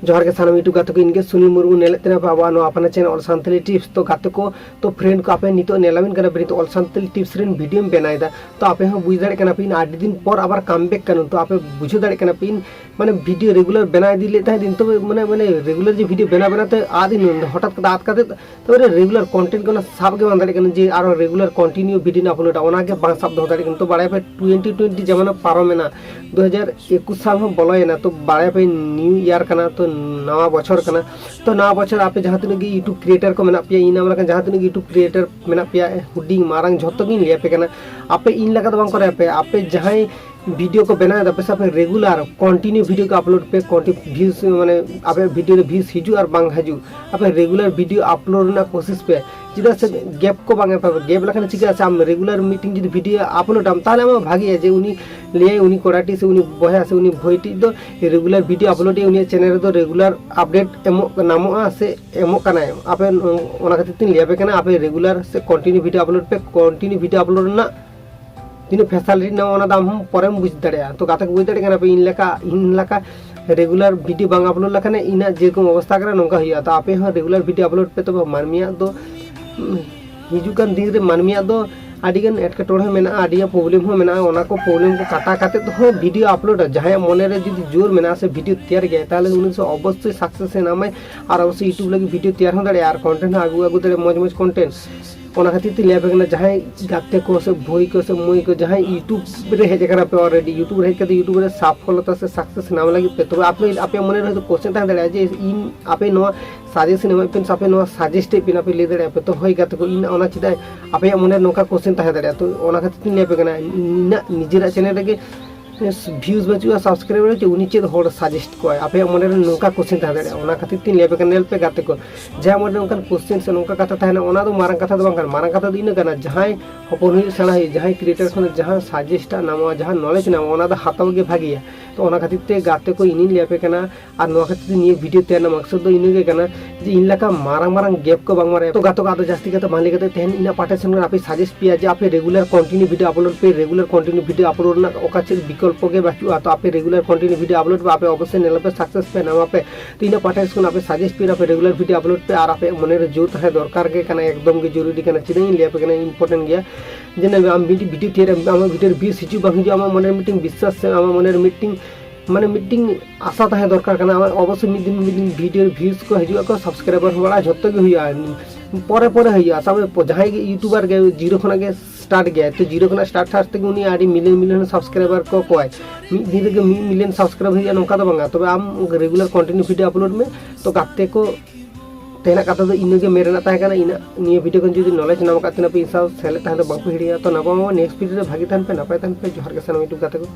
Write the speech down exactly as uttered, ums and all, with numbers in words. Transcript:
ᱡᱚᱦᱟᱨ ᱜᱮ ᱥᱟᱱᱟᱢ YouTube ᱜᱟᱛᱮ ᱠᱚ, ᱤᱧ ᱜᱮ ᱥᱩᱱᱤᱞ ᱢᱩᱨᱢᱩ᱾ ᱧᱮᱞᱮᱫ ᱛᱟᱦᱮᱱᱟ ᱯᱮ ᱟᱵᱚᱣᱟᱜ ᱱᱚᱣᱟ ᱟᱯᱱᱟ ᱪᱮᱱᱮᱞ ᱚᱞ ᱥᱟᱱᱛᱟᱲᱤ ᱴᱤᱯᱥ᱾ ᱛᱚ ᱜᱟᱛᱮ ᱠᱚ, ᱛᱚ ᱯᱷᱨᱮᱱᱰ ᱠᱚ, ᱟᱯᱮ ᱱᱤᱛᱚᱜ ᱧᱮᱞᱟᱵᱤᱱ ᱠᱟᱱᱟ ᱯᱮ, ᱱᱤᱛᱚᱜ ᱚᱞ ᱥᱟᱱᱛᱟᱲᱤ ᱴᱤᱯᱥ ᱨᱮᱱ ᱵᱷᱤᱰᱤᱭᱳᱢ ᱵᱮᱱᱟᱣᱮᱫᱟ᱾ ᱛᱚ ᱟᱯᱮ ᱦᱚᱸ ᱵᱩᱡᱽ ᱫᱟᱲᱮᱭᱟᱜ ᱠᱟᱱᱟ ᱯᱮ, ᱤᱧ ᱟᱹᱰᱤ ᱫᱤᱱ ᱯᱚᱨ ᱟᱵᱟᱨ ᱠᱟᱢ ᱵᱮᱠ ᱠᱟᱱᱟ᱾ ᱛᱚ ᱟᱯᱮ ᱵᱩᱡᱷᱟᱹᱣ ᱫᱟᱲᱮᱭᱟᱜ ᱠᱟᱱᱟ ᱯᱮ, ᱤᱧ ᱢᱟᱱᱮ ᱵᱷᱤᱰᱤᱭᱳ ᱨᱮᱜᱩᱞᱟᱨ ᱵᱮᱱᱟᱣ ᱤᱫᱤ ᱞᱮᱫ ᱛᱟᱦᱮᱸᱫ ᱤᱧ, ᱛᱚᱵᱮ ᱢᱟᱱᱮ ᱢᱟᱱᱮ ᱨᱮᱜᱩᱞᱟᱨ ᱡᱮ ᱵᱷᱤᱰᱤᱭᱳ ᱵᱮᱱᱟᱣ ᱵᱮᱱᱟᱣ ᱛᱮ ᱟᱫ ᱤᱧ, ᱦᱚᱴᱟᱛ ᱠᱟᱛᱮ ᱟᱫ ᱠᱟᱛᱮ ᱛᱟᱨᱯᱚᱨᱮ ᱨᱮᱜᱩᱞᱟᱨ ᱠᱚᱱᱴᱮᱱᱴ ᱠᱚ ᱚᱱᱟ ᱥᱟᱵ ᱜᱮ ᱵᱟᱝ ᱫᱟᱲᱮᱭᱟᱜ ᱠᱟᱱᱟ, ᱡᱮ ᱟᱨᱚ ᱨᱮᱜᱩᱞᱟᱨ ᱠᱚᱱᱴᱤᱱᱤᱭᱩ ᱵᱷᱤᱰᱤᱭᱳ ᱟᱯᱞᱳᱰᱟ, ᱚᱱᱟ ᱜᱮ ᱵᱟᱝ ᱥᱟᱵ ᱫᱚᱦᱚ ᱫᱟᱲᱮᱭᱟᱜ ᱠᱟᱱᱟ᱾ ᱛᱚ ᱵᱟᱲᱟᱭ ᱯᱮ, ᱴᱩᱭᱮᱱᱴᱤ ᱴᱩᱭᱮᱱᱴᱤ ᱡᱟᱢᱟᱱᱟ ᱯᱟᱨᱚᱢᱮᱱᱟ, ᱫᱩ ᱦᱟᱡᱟᱨ ᱮᱠᱩᱥ ᱥᱟᱞ ᱦᱚᱸ ᱵᱚᱞᱚᱭᱮᱱᱟ᱾ ᱛᱚ ᱵᱟᱲᱟᱭ ᱯᱮ, ᱱᱤᱭᱩ ᱤᱭᱟᱨ ᱠᱟᱱᱟ, ᱛᱚ ᱱᱟᱣᱟ ᱵᱚᱪᱷᱚᱨ ᱠᱟᱱᱟ᱾ ᱛᱚ ᱱᱟᱣᱟ ᱵᱚᱪᱷᱚᱨ ᱟᱯᱮ ᱡᱟᱦᱟᱸ ᱛᱤᱱᱟᱹᱜ ᱜᱮ YouTube ᱠᱨᱤᱭᱮᱴᱟᱨ ᱠᱚ ᱢᱮᱱᱟᱜ ᱯᱮᱭᱟ, ᱤᱧ ᱱᱟᱢ ᱞᱮᱠᱟᱱ ᱡᱟᱦᱟᱸ ᱛᱤᱱᱟᱹᱜ ᱜᱮ YouTube ᱠᱨᱤᱭᱮᱴᱟᱨ ᱢᱮᱱᱟᱜ ᱯᱮᱭᱟ, ᱦᱩᱰᱤᱧ ᱢᱟᱨᱟᱝ ᱡᱷᱚᱛᱚ ᱜᱤᱧ ᱞᱟᱹᱭ ᱟᱯᱮ ᱠᱟᱱᱟ, ᱟᱯᱮ ᱤᱧ ᱞᱮᱠᱟ ᱫᱚ ᱵᱟᱝ ᱠᱚᱨᱟᱣ ᱯᱮ᱾ ᱟᱯᱮ ᱡᱟᱦᱟᱸᱭ ᱵᱷᱤᱰᱤᱭᱳ ᱠᱚ ᱵᱮᱱᱟᱣ ᱮᱫᱟ ᱯᱮ ᱥᱮ, ᱟᱯᱮ ᱨᱮᱜᱩᱞᱟᱨ ᱠᱚᱱᱴᱤᱱᱤᱭᱩ ᱵᱷᱤᱰᱤᱭᱳ ᱠᱚ ᱟᱯᱞᱳᱰ ᱯᱮ, ᱠᱚᱱᱴᱤ ᱵᱷᱤᱭᱩᱡᱽ ᱢᱟᱱᱮ ᱟᱯᱮ ᱵᱷᱤᱰᱤᱭᱳ ᱨᱮ ᱵᱷᱤᱭᱩᱡᱽ ᱦᱤᱡᱩᱜ ᱟᱨ ᱵᱟᱝ ᱦᱤᱡᱩᱜ, ᱟᱯᱮ ᱨᱮᱜᱩᱞᱟᱨ ᱵᱷᱤᱰᱤᱭᱳ ᱟᱯᱞᱳᱰ ᱨᱮᱱᱟᱜ ᱠᱳᱥᱤᱥ ᱯᱮ᱾ ᱪᱮᱫᱟᱜ ᱥᱮ ᱜᱮᱯ ᱠᱚ ᱵᱟᱝ ᱮᱢ ᱯᱮ᱾ ᱜᱮᱯ ᱞᱮᱠᱷᱟᱱ ᱪᱤᱠᱟᱹᱜᱼᱟ ᱥᱮ, ᱟᱢ ᱨᱮᱜᱩᱞᱟᱨ ᱢᱤᱫᱴᱤᱝ ᱡᱩᱫᱤ ᱵᱷᱤᱰᱤᱭᱳ ᱟᱯᱞᱳᱰ ᱟᱢ, ᱛᱟᱦᱚᱞᱮ ᱟᱢᱟᱜ ᱵᱷᱟᱜᱮᱜᱼᱟ ᱡᱮ ᱩᱱᱤ ᱞᱟᱹᱭᱟᱭ, ᱩᱱᱤ ᱠᱚᱲᱟᱴᱤ ᱥᱮ ᱩᱱᱤ ᱵᱚᱭᱦᱟ ᱥᱮ ᱩᱱᱤ ᱵᱷᱟᱹᱭᱴᱤᱡ ᱫᱚ ᱨᱮᱜᱩᱞᱟᱨ ᱵᱷᱤᱰᱤᱭᱳ ᱟᱯᱞᱳᱰ ᱮᱫᱟ, ᱩᱱᱤᱭᱟᱜ ᱪᱮᱱᱮᱞ ᱨᱮᱫᱚ ᱨᱮᱜᱩᱞᱟᱨ ᱟᱯᱰᱮᱴ ᱮᱢᱚᱜ ᱧᱟᱢᱚᱜᱼᱟ ᱥᱮ ᱮᱢᱚᱜ ᱠᱟᱱᱟᱭ᱾ ᱟᱯᱮ ᱚᱱᱟ ᱠᱷᱟᱹᱛᱤᱨ ᱛᱤᱧ ᱞᱟᱹᱭ ᱟᱯᱮ ᱠᱟᱱᱟ, ᱟᱯᱮ ᱨᱮᱜᱩᱞᱟᱨ ᱥᱮ ᱠᱚᱱᱴᱤᱱᱤᱭᱩ ᱵᱷᱤᱰᱤᱭᱳ ᱟᱯᱞᱳᱰ ᱯᱮ᱾ ᱠᱚᱱᱴᱤᱱᱤᱭᱩ ᱵᱷᱤᱰᱤᱭᱳ ᱟᱯᱞᱳᱰ ᱨᱮᱱᱟᱜ ᱛᱤᱱᱟᱹᱜ ᱯᱷᱮᱥᱟᱞᱤᱴᱤ ᱧᱟᱢᱚᱜᱼᱟ, ᱚᱱᱟ ᱫᱚ ᱟᱢ ᱦᱚᱸ ᱯᱚᱨᱮᱢ ᱵᱩᱡᱽ ᱫᱟᱲᱮᱭᱟᱜᱼᱟ᱾ ᱛᱚ ᱜᱟᱛᱮ ᱠᱚ, ᱵᱩᱡᱽ ᱫᱟᱲᱮᱭᱟᱜ ᱠᱟᱱᱟ ᱯᱮ, ᱤᱧ ᱞᱮᱠᱟ, ᱤᱧ ᱞᱮᱠᱟ ᱨᱮᱜᱩᱞᱟᱨ ᱵᱷᱤᱰᱤᱭᱳ ᱵᱟᱝ ᱟᱯᱞᱳᱰ ᱞᱮᱠᱷᱟᱱ ᱤᱧᱟᱹᱜ ᱡᱮᱨᱚᱠᱚᱢ ᱚᱵᱚᱥᱛᱟ ᱠᱟᱱᱟ, ᱱᱚᱝᱠᱟ ᱦᱩᱭᱩᱜᱼᱟ᱾ ᱛᱚ ᱟᱯᱮ ᱦᱚᱸ ᱨᱮᱜᱩᱞᱟᱨ ᱵᱷᱤᱰᱤᱭᱳ ᱟᱯᱞᱳᱰ ᱯᱮ, ᱛᱚᱵᱮ ᱢᱟᱹᱱᱢᱤᱭᱟᱜ ᱫᱚ ᱦᱤᱡᱩᱜ ᱠᱟᱱ ᱫᱤᱱ ᱨᱮ ᱢᱟᱹᱱᱢᱤᱭᱟᱜ ᱫᱚ ᱟᱹᱰᱤᱜᱟᱱ ᱮᱴᱠᱮᱴᱚᱬᱮ ᱦᱚᱸ ᱢᱮᱱᱟᱜᱼᱟ, ᱟᱹᱰᱤᱜᱟᱱ ᱯᱨᱚᱵᱞᱮᱢ ᱦᱚᱸ ᱢᱮᱱᱟᱜᱼᱟ᱾ ᱚᱱᱟ ᱠᱚ ᱯᱨᱚᱵᱞᱮᱢ ᱠᱚ ᱠᱟᱴᱟ ᱠᱟᱛᱮᱫ ᱦᱚᱸ ᱵᱷᱤᱰᱤᱭᱳ ᱟᱯᱞᱳᱰᱟ᱾ ᱡᱟᱦᱟᱸᱭᱟᱜ ᱢᱚᱱᱮ ᱨᱮ ᱡᱩᱫᱤ ᱡᱳᱨ ᱢᱮᱱᱟᱜᱼᱟ ᱥᱮ ᱵᱷᱤᱰᱤᱭᱳ ᱛᱮᱭᱟᱨ ᱜᱮᱭᱟᱭ, ᱛᱟᱦᱚᱞᱮ ᱩᱱᱤ ᱫᱚ ᱚᱵᱚᱥᱥᱳᱭ ᱥᱟᱠᱥᱮᱥ ᱮ ᱧᱟᱢᱟᱭ᱾ ᱟᱨ ᱚᱵᱚᱥᱥᱳᱭ YouTube ᱞᱟᱹᱜᱤᱫ ᱵᱷᱤᱰᱤᱭᱳ ᱛᱮᱭᱟᱨ ᱦᱚᱸ ᱫᱟᱲᱮᱭᱟᱜᱼᱟ ᱟᱨ ᱠᱚᱱᱴᱮᱱᱴ ᱦᱚᱸ ᱟᱹᱜᱩ, ᱟᱹᱜᱩ ᱫᱟᱲᱮᱭᱟᱜᱼᱟ, ᱢᱚᱡᱽ ᱢᱚᱡᱽ ᱠᱚᱱᱴᱮᱱᱴ᱾ ᱚᱱᱟ ᱠᱷᱟᱹᱛᱤᱨ ᱛᱮ ᱞᱟᱹᱭ ᱟᱯᱮ ᱠᱟᱱᱟ, ᱡᱟᱦᱟᱸᱭ ᱜᱟᱛᱮ ᱠᱚ ᱥᱮ ᱵᱷᱟᱹᱭ ᱠᱚ ᱥᱮ ᱢᱟᱹᱭ ᱠᱚ, ᱡᱟᱦᱟᱸᱭ YouTube ᱨᱮ ᱦᱮᱡ ᱟᱠᱟᱱᱟ ᱯᱮ, ᱚᱞᱨᱮᱰᱤ YouTube ᱨᱮ ᱦᱮᱡ ᱠᱟᱛᱮ YouTube ᱨᱮ ᱥᱟᱯᱷᱚᱞᱚᱛᱟ ᱥᱮ ᱥᱟᱠᱥᱮᱥ ᱧᱟᱢ ᱞᱟᱹᱜᱤᱫ ᱯᱮ, ᱛᱚᱵᱮ ᱟᱯᱮ, ᱟᱯᱮᱭᱟᱜ ᱢᱚᱱᱮ ᱨᱮ ᱦᱚᱭᱛᱳ ᱠᱚᱥᱪᱮᱱ ᱛᱟᱦᱮᱸ ᱫᱟᱲᱮᱭᱟᱜᱼᱟ ᱡᱮ ᱤᱧ, ᱟᱯᱮ ᱱᱚᱣᱟ ᱥᱟᱡᱮᱥᱚᱱ ᱮᱢᱟᱜ ᱯᱮ ᱥᱮ ᱟᱯᱮ ᱱᱚᱣᱟ ᱥᱟᱡᱮᱥᱴ ᱮᱫ ᱯᱮ, ᱟᱯᱮ ᱞᱟᱹᱭ ᱫᱟᱲᱮᱭᱟᱜᱼᱟ ᱯᱮ, ᱛᱚ ᱦᱳᱭ ᱜᱟᱛᱮ ᱠᱚ, ᱤᱧ ᱚᱱᱟ ᱪᱮᱫᱟᱜ, ᱟᱯᱮᱭᱟᱜ ᱢᱚᱱᱮ ᱨᱮ ᱱᱚᱝᱠᱟ ᱠᱚᱥᱪᱮᱱ ᱛᱟᱦᱮᱸ ᱫᱟᱲᱮᱭᱟᱜᱼᱟ᱾ ᱛᱚ ᱚᱱᱟ ᱠᱷᱟᱹᱛᱤᱨ ᱛᱤᱧ ᱞᱟᱹᱭ ᱟᱯᱮ ᱠᱟᱱᱟ, ᱤᱧᱟᱹᱜ ᱱᱤᱡᱮᱨᱟᱜ ᱪᱮᱱᱮᱞ ᱨᱮᱜᱮ ᱵᱷᱤᱭᱩᱡᱽ ᱵᱟᱹᱪᱩᱜᱼᱟ, ᱥᱟᱵᱥᱠᱨᱟᱭᱵᱟᱨ ᱵᱟᱹᱪᱩᱜᱼᱟ, ᱩᱱᱤ ᱪᱮᱫ ᱦᱚᱲ ᱥᱟᱡᱮᱥᱴ ᱠᱚᱣᱟᱭ? ᱟᱯᱮᱭᱟᱜ ᱢᱚᱱᱮ ᱨᱮ ᱱᱚᱝᱠᱟ ᱠᱚᱥᱪᱮᱱ ᱛᱟᱦᱮᱸ ᱫᱟᱲᱮᱭᱟᱜᱼᱟ᱾ ᱚᱱᱟ ᱠᱷᱟᱹᱛᱤᱨ ᱛᱤᱧ ᱞᱟᱹᱭ ᱟᱯᱮ ᱠᱟᱱᱟ, ᱧᱮᱞ ᱯᱮ ᱜᱟᱛᱮ ᱠᱚ, ᱡᱟᱦᱟᱸᱭ ᱢᱚᱱᱮ ᱨᱮ ᱚᱱᱠᱟᱱ ᱠᱚᱥᱪᱮᱱ ᱥᱮ ᱱᱚᱝᱠᱟ ᱠᱟᱛᱷᱟ ᱛᱟᱦᱮᱱᱟ, ᱚᱱᱟ ᱫᱚ ᱢᱟᱨᱟᱝ ᱠᱟᱛᱷᱟ ᱫᱚ ᱵᱟᱝ ᱠᱟᱱᱟ᱾ ᱢᱟᱨᱟᱝ ᱠᱟᱛᱷᱟ ᱫᱚ ᱤᱱᱟᱹ ᱠᱟᱱᱟ, ᱡᱟᱦᱟᱸᱭ ᱦᱚᱯᱚᱱ ᱦᱩᱭᱩᱜ ᱥᱮᱬᱟ ᱦᱩᱭᱩᱜ, ᱡᱟᱦᱟᱸᱭ ᱠᱨᱤᱭᱮᱴᱟᱨ ᱠᱷᱚᱱ ᱡᱟᱦᱟᱸ ᱥᱟᱡᱮᱥᱴ ᱧᱟᱢᱚᱜᱼᱟ, ᱡᱟᱦᱟᱸ ᱱᱚᱞᱮᱡᱽ ᱧᱟᱢᱚᱜᱼᱟ, ᱚᱱᱟ ᱫᱚ ᱦᱟᱛᱟᱣ ᱜᱮ ᱵᱷᱟᱜᱮᱭᱟ᱾ ᱛᱚ ᱚᱱᱟ ᱠᱷᱟᱹᱛᱤᱨ ᱛᱮ ᱜᱟᱛᱮ ᱠᱚ, ᱤᱧᱤᱧ ᱞᱟᱹᱭ ᱟᱯᱮ ᱠᱟᱱᱟ᱾ ᱟᱨ ᱱᱚᱣᱟ ᱠᱷᱟᱹᱛᱤᱨ ᱛᱮ ᱱᱤᱭᱟᱹ ᱵᱷᱤᱰᱤᱭᱳ ᱛᱮᱭᱟᱨ ᱨᱮᱱᱟᱜ ᱢᱟᱠᱥᱚᱫ ᱫᱚ ᱤᱱᱟᱹ ᱜᱮ ᱠᱟᱱᱟ ᱡᱮ ᱤᱧ ᱞᱮᱠᱟ ᱢᱟᱨᱟᱝ ᱢᱟᱨᱟᱝ ᱜᱮᱯ ᱠᱚ ᱵᱟᱝ ᱢᱟᱨᱟᱣ᱾ ᱛᱚ ᱜᱟᱛᱮ ᱠᱚ, ᱟᱫᱚ ᱡᱟᱹᱥᱛᱤ ᱠᱟᱛᱮ ᱵᱟᱝ ᱞᱟᱹᱭ ᱠᱟᱛᱮ ᱛᱮᱦᱮᱧ ᱤᱧᱟᱹᱜ ᱯᱟᱦᱴᱟ ᱥᱮᱱ ᱠᱷᱚᱱ ᱟᱯᱮ ᱥᱟᱡᱮᱥᱴ ᱯᱮᱭᱟ ᱡᱮ ᱟᱯᱮ ᱨᱮᱜᱩᱞᱟᱨ ᱠᱚᱱᱴᱤᱱᱤᱭᱩ ᱵᱷᱤᱰᱤᱭᱳ ᱟᱯᱞᱳᱰ ᱯᱮ, ᱨᱮᱜᱩᱞᱟᱨ ᱠᱚᱱᱴᱤᱱᱤᱭᱩ ᱵᱷᱤᱰᱤᱭᱳ ᱟᱯᱞᱳᱰ ᱨᱮᱱᱟᱜ ᱚᱠᱟ ᱪᱮᱫ ᱵᱤᱠᱚᱞᱯᱚ ᱜᱚᱞᱯᱚ ᱜᱮ ᱵᱟᱹᱪᱩᱜᱼᱟ᱾ ᱛᱚ ᱟᱯᱮ regular continue video upload ᱯᱮ, ᱟᱯᱮ ᱚᱵᱚᱥᱥᱳᱭ ᱧᱮᱞ ᱯᱮ success ᱯᱮ ᱧᱟᱢᱟ ᱯᱮ᱾ ᱛᱚ ᱤᱧᱟᱹᱜ ᱯᱟᱦᱴᱟ ᱥᱮᱫ ᱠᱷᱚᱱ ᱟᱯᱮ suggest ᱯᱮ, ᱟᱯᱮ regular video upload ᱯᱮ, ᱟᱨ ᱟᱯᱮᱭᱟᱜ ᱢᱚᱱᱮ ᱨᱮ ᱡᱳᱨ ᱛᱟᱦᱮᱸ ᱫᱚᱨᱠᱟᱨ ᱜᱮ ᱠᱟᱱᱟ, ᱮᱠᱫᱚᱢ ᱜᱮ ᱡᱚᱨᱩᱨᱤ ᱠᱟᱱᱟ᱾ ᱪᱮᱫᱟᱜ ᱤᱧ ᱞᱟᱹᱭ ᱟᱯᱮ ᱠᱟᱱᱟ, important ᱜᱮᱭᱟ᱾ ᱡᱮ ᱧᱮᱞ ᱢᱮ, ᱟᱢ video ᱛᱷᱤᱭᱟᱹᱨ ᱟᱢᱟᱜ video ᱨᱮ views ᱦᱤᱡᱩᱜ ᱵᱟᱝ ᱦᱤᱡᱩᱜ, ᱟᱢᱟᱜ ᱢᱚᱱᱮ ᱨᱮ ᱢᱤᱫᱴᱮᱱ ᱵᱤᱥᱥᱟᱥ ᱥᱮ ᱟᱢᱟᱜ ᱢᱚᱱᱮ ᱨᱮ ᱢᱤᱫᱴᱮᱱ ᱢᱟᱱᱮ ᱢᱤᱫᱴᱤᱝ ᱟᱥᱟ ᱛᱟᱦᱮᱸ ᱫᱚᱨᱠᱟᱨ ᱠᱟᱱᱟ᱾ ᱟᱢᱟᱜ ᱚᱵᱚᱥᱥᱳᱭ ᱢᱤᱫ ᱫᱤᱱ ᱢᱤᱫ ᱫᱤᱱ video ᱨᱮ views ᱠᱚ ᱦᱤᱡᱩᱜ ᱟᱠᱚ, subscriber ᱦᱚᱸ ᱵᱟᱲᱟᱜᱼᱟ, ᱡᱷᱚᱛᱚ ᱜᱮ ᱦᱩᱭᱩᱜᱼᱟ᱾ ᱯᱚᱨᱮ ᱯᱚᱨᱮ ᱦᱩᱭᱩᱜᱼᱟ᱾ ᱥᱟᱵ ᱢᱮ ᱡᱟᱦᱟᱸᱭ ᱜᱮ YouTuber ᱜᱮ zero ᱠᱷᱚᱱᱟᱜ ᱜᱮ start ᱜᱮᱭᱟᱭ, ᱛᱚ zero ᱠᱷᱚᱱᱟᱜ start start ᱛᱮᱜᱮ ᱩᱱᱤ ᱟᱹᱰᱤ million million subscriber ᱠᱚ ᱠᱚᱣᱟᱭ᱾ ᱢᱤᱫ ᱫᱤᱱ ᱨᱮᱜᱮ ᱢᱤᱫ million subscriber ᱦᱩᱭᱩᱜᱼᱟ, ᱱᱚᱝᱠᱟ ᱫᱚ ᱵᱟᱝᱟ᱾ ᱛᱚᱵᱮ ᱟᱢ regular continue video upload ᱢᱮ᱾ ᱛᱚ ᱜᱟᱛᱮ ᱠᱚ, ᱛᱮᱦᱮᱧᱟᱜ ᱠᱟᱛᱷᱟ ᱫᱚ ᱤᱱᱟᱹᱜᱮ ᱢᱮᱱ ᱨᱮᱱᱟᱜ ᱛᱟᱦᱮᱸ ᱠᱟᱱᱟ᱾ ᱤᱱᱟᱹᱜ ᱱᱤᱭᱟᱹ video ᱠᱷᱚᱱ ᱡᱩᱫᱤ knowledge ᱧᱟᱢ ᱟᱠᱟᱫ ᱛᱟᱦᱮᱱᱟ ᱯᱮ, ᱤᱧ ᱥᱟᱶ ᱥᱮᱞᱮᱫ ᱛᱟᱦᱮᱸ ᱫᱚ ᱵᱟᱝᱯᱮ ᱦᱤᱲᱤᱧᱟ᱾ ᱛᱚ ᱱᱟᱯᱟᱭ next video ᱨᱮ ᱵᱷᱟᱜᱤ ᱛᱟᱦᱮᱱ ᱯᱮ, ᱱᱟᱯᱟᱭ ᱛᱟᱦᱮᱱ ᱯᱮ᱾ ᱡᱚᱦᱟᱨ ᱜᱮ ᱥᱟᱱᱟᱢ YouTube ᱜᱟᱛᱮ ᱠᱚ᱾